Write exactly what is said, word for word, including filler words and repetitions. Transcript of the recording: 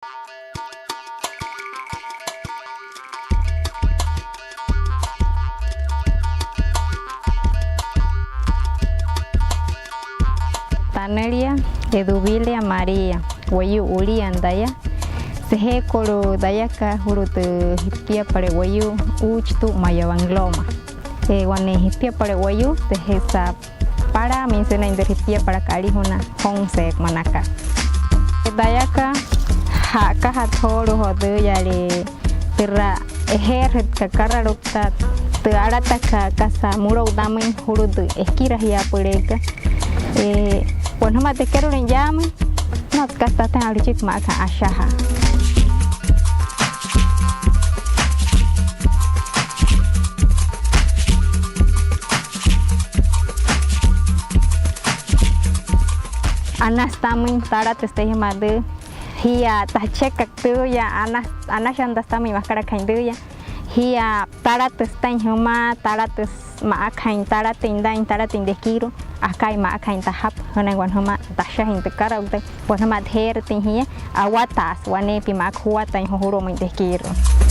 Tanülia Eduvilia María, wayuu Ulian taya. Sejeekulu tayaka julu'u tü jipiapale wayuu Uuchi tü Mayahuangloma. Je wane jipiapale wayuu, seje'esa palaamüin sünain tü jipiapalakat alijuna Homestead münaka. Tayaka, ja'akajatü joolu'u joo tüüyale türa eje'erüjütkat karaloukta, tü alatakat kasa mülo'u tamüin julu'u tü ekirajiapüleekat. Ee, wanüma tü ekerolüin yaamüin, no, kasa tatüin aluchitma'aka ashajaa. Anasü tamüin, talatüsü taya sümaa tüü, jia tachekakat tüüya, ana, anashantasa tamüin makalakain tüüya, jia talatüsü taa'in jümaa, talatüsü ma'akain, talatüin taa'in, talatüin tekiiru'u, aka'i ma'akain tajapü, jünain wanüma tashajüin tü karauktakat, wanüma teje'erütüin jia, awataasü waneepia ma'aka juwataain joo julu'umüin tekiiru'u.